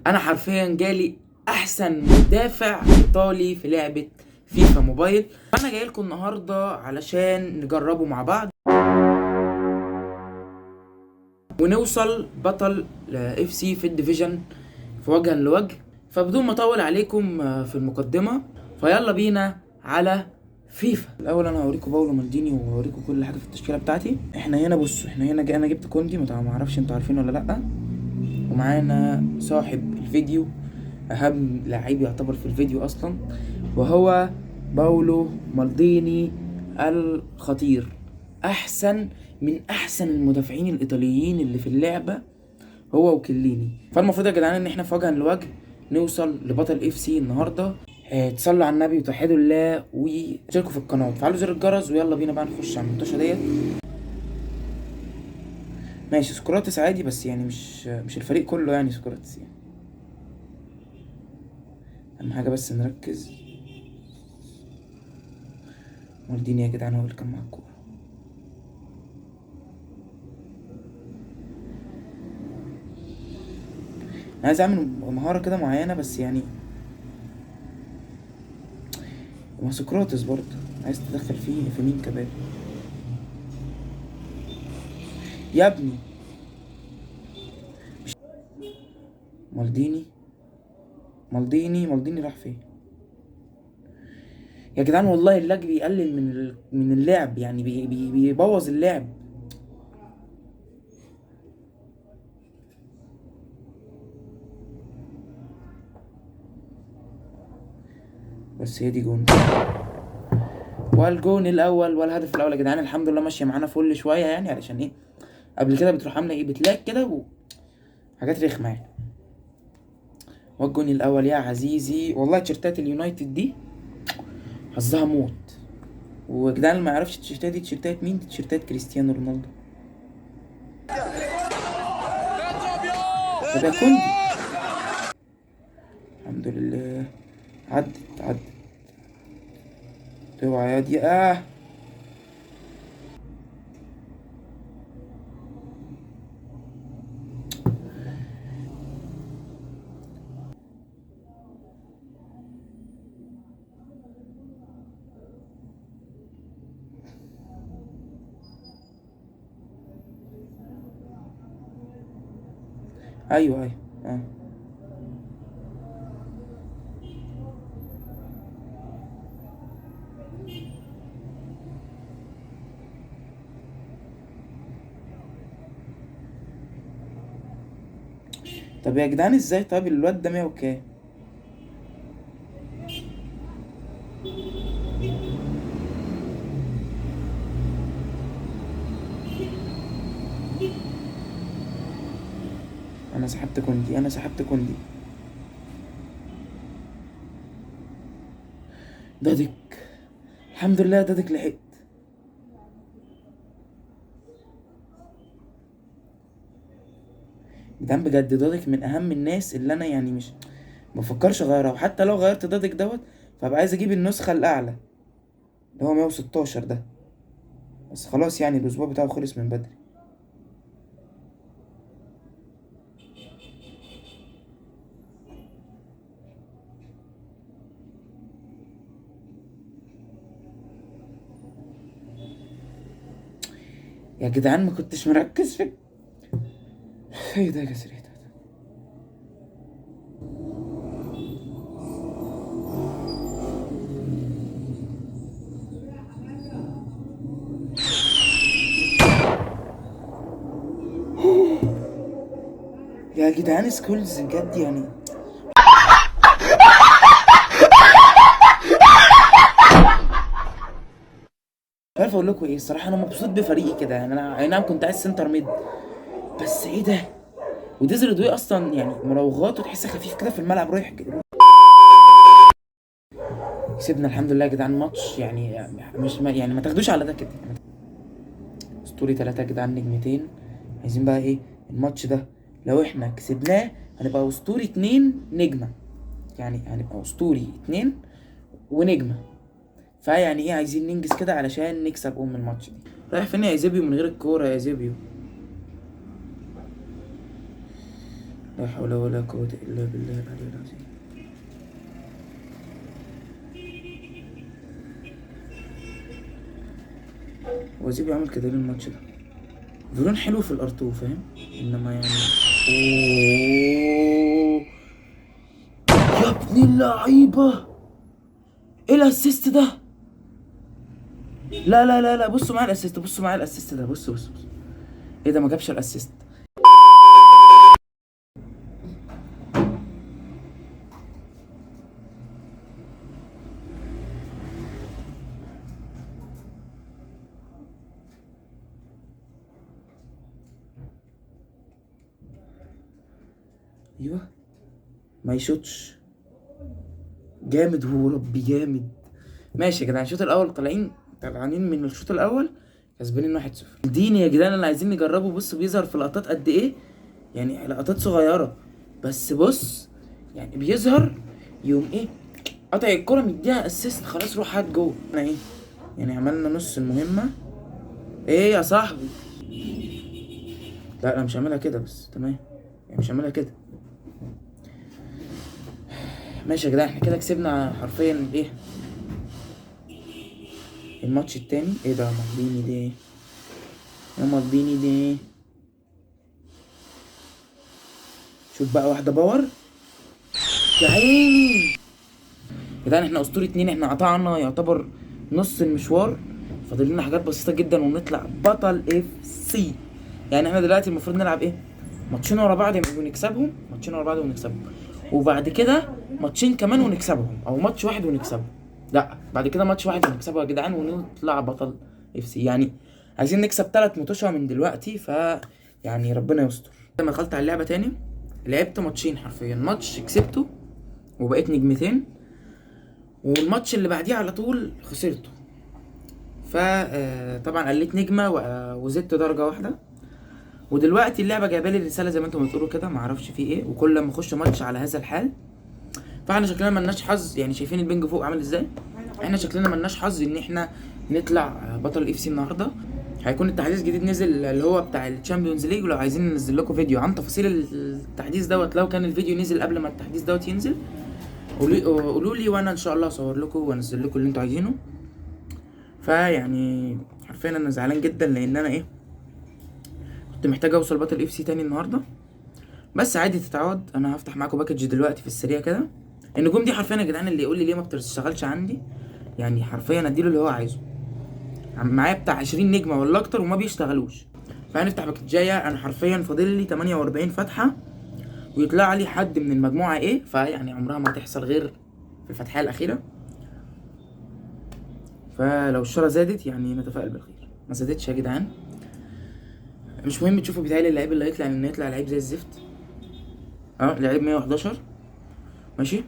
انا حرفيا جالي احسن مدافع ايطالي في لعبة فيفا موبايل. انا جاي لكم النهارده علشان نجربه مع بعض ونوصل بطل FC في ال division في وجها لوجه. فبدون ما اطول عليكم في المقدمة، فيلا بينا على فيفا. الاول انا هوريكم باولو مالديني وهوريكم كل حاجة في التشكيلة بتاعتي. احنا هنا بصوا، احنا هنا انا جبت كوندي، ما اعرفش انتوا عارفين ولا لا، ومعانا صاحب الفيديو، اهم لعيب يعتبر في الفيديو اصلا، وهو باولو مالديني الخطير، احسن من احسن المدافعين الايطاليين اللي في اللعبة، هو وكليني. فالمفروض يا جدعان ان احنا في وجها لوجه نوصل لبطل FC النهارده. تصلوا على النبي وتوحدوا الله واشتركوا في القناة وتفعلوا زر الجرس، ويلا بينا بقى نخش على المنتشرة ديت. ماشي، سقراطس عادي، بس يعني مش الفريق كله يعني سقراطس يعني. اهم حاجة بس نركز. مالديني يا جدعان هو اللي كان مع الكورة. انا عايز اعمل مهارة كده معينة، بس يعني ما سقراطس برضه عايز تدخل فيه في مين كمان يا ابني؟ مالديني مالديني مالديني راح فين يا جدعان؟ والله ال lag بيقلل من اللعب، يعني بيبوظ اللعب. بس هي دي جون، والجون الاول والهدف الاول يا جدعان. الحمد لله ماشية معانا فل شوية يعني، علشان ايه قبل كده بتروح عامله ايه، بت lag كده وحاجات رخمة يعني. والجون الاول يا عزيزي، والله تيشيرتات اليونايتد دي حظها موت. وجدعان اللي ما يعرفش التيشيرتات دي تيشيرتات مين؟ دي تيشيرتات كريستيانو رونالدو. طب يا كوندي، الحمد لله عدت عدت. اوعى يا دي، ايوه ايوه طب يا جدعان ازاي؟ طيب الواد ده 100 وكام؟ انا سحبت كوندي، انا سحبت كوندي. دادك الحمد لله، دادك لحقت. جدعان بجد دادك من اهم الناس اللي انا يعني مش بفكرش اغيرها، وحتى لو غيرت دادك دوت فبقى عايز اجيب النسخة الاعلى اللي هو 116 ده، بس خلاص يعني الاسبوع بتاعه خلص من بدري. يا جدعان ما كنتش مركز في ايه ده يا جسر، ايه ده؟ يا جدعان سكولز بجد يعني. مش عارف اقول لكم ايه الصراحة، انا مبسوط بفريقي كده يعني. انا اي نعم كنت عايز center mid، بس ايه ده؟ وديزري دوي اصلا يعني مراوغاته تحس خفيف كده في الملعب، رايح كسبنا الحمد لله يا جدعان ماتش يعني، مش ما يعني ما تاخدوش على ده كده. اسطوري 3 يا جدعان، نجمتين. عايزين بقى ايه الماتش ده؟ لو احنا كسبناه هنبقى اسطوري 2 نجمه، يعني هنبقى اسطوري 2 ونجمه. فيعني ايه، عايزين ننجز كده علشان نكسب ام الماتش دي. رايح فين يا ايزيبيو من غير الكورة يا ايزيبيو؟ لا حول ولا قوة الا بالله العلي العظيم. هو ازاي بيعمل كده ليه الماتش ده؟ فيرون حلو في الار2 فاهم، انما يعني اوه يا ابن اللعيبة، ايه ال assist ده؟ لا لا لا لا، بصوا معايا ال assist، بصوا معايا ال assist ده، بصوا بصوا بصوا. ايه ده؟ ما جابش ال assist. ايوه ما يشوتش. جامد وربي جامد. ماشي يا جدعان، الشوط الاول طالعين من الشوط الاول كسبانين 1-0. ديني يا جدعان اللي عايزين نجربه. بص بيظهر في لقطات قد ايه، يعني لقطات صغيرة بس، بص يعني بيظهر يوم ايه قطع الكره مديها assist، خلاص روح هات جول. احنا ايه يعني عملنا نص المهمة. ايه يا صاحبي؟ لا انا مش هعملها كده، بس تمام يعني مش هعملها كده. ماشي يا جدعان، احنا كده كسبنا حرفيا ايه الماتش التاني. ايه ده؟ مالديني ده، يا مالديني ده. شوف بقى واحدة power يا عيني. يا جدعان احنا اسطورة 2، احنا قطعنا يعتبر نص المشوار، فاضل لنا حاجات بسيطة جدا ونطلع بطل FC. يعني احنا دلوقتي المفروض نلعب ايه؟ ماتشين ورا بعض ونكسبهم، ماتشين ورا بعض ونكسبهم، وبعد كده ماتشين كمان ونكسبهم، او ماتش واحد ونكسبه. لا بعد كده ماتش واحد ونكسبه يا جدعان ونطلع بطل FC. يعني عايزين نكسب 3 ماتشات من دلوقتي، ف يعني ربنا يستر. لما دخلت على اللعبة تاني لعبت ماتشين حرفيا، ماتش كسبته وبقيت نجمتين، والماتش اللي بعديه على طول خسرته. ف طبعا قلت نجمه وزدت درجه واحدة. ودلوقتي اللعبة جايبه لي رسالة زي ما انتم بتقولوا كده، معرفش في ايه، وكل ما اخش ماتش على هذا الحال. فاحنا شكلنا ملناش حظ، يعني شايفين ال ping فوق عامل ازاي؟ احنا شكلنا ملناش حظ ان احنا نطلع بطل FC النهارده. هيكون التحديث الجديد نزل اللي هو بتاع ال Champions League، ولو عايزين ننزل لكم فيديو عن تفاصيل التحديث دوت، لو كان الفيديو نزل قبل ما التحديث دوت ينزل قولوا لي، وانا ان شاء الله اصور لكم وانزل لكم اللي انتوا عايزينه. فيعني حرفيا انا زعلان جدا لان انا ايه كنت محتاج اوصل بطل FC تاني النهارده، بس عادي تتعوض. انا هفتح معاكم package دلوقتي في السريع كده. النجوم دي حرفيا يا جدعان اللي يقول لي ليه ما بتشتغلش عندي، يعني حرفيا اديله اللي هو عايزه. معايا بتاع 20 نجمه ولا اكتر وما بيشتغلوش. فهنفتح باكجايه، انا حرفيا فاضل لي 48 فتحه ويطلع لي حد من المجموعة ايه، فيعني عمرها ما هتحصل غير في الفتحيه الاخيرة. فلو الشارة زادت يعني نتفائل بالخير، ما زادتش يا جدعان مش مهم. تشوفوا بيتهيألي اللعيب اللي هيطلع، لان هيطلع لعيب زي الزفت. لعيب 111 ماشي.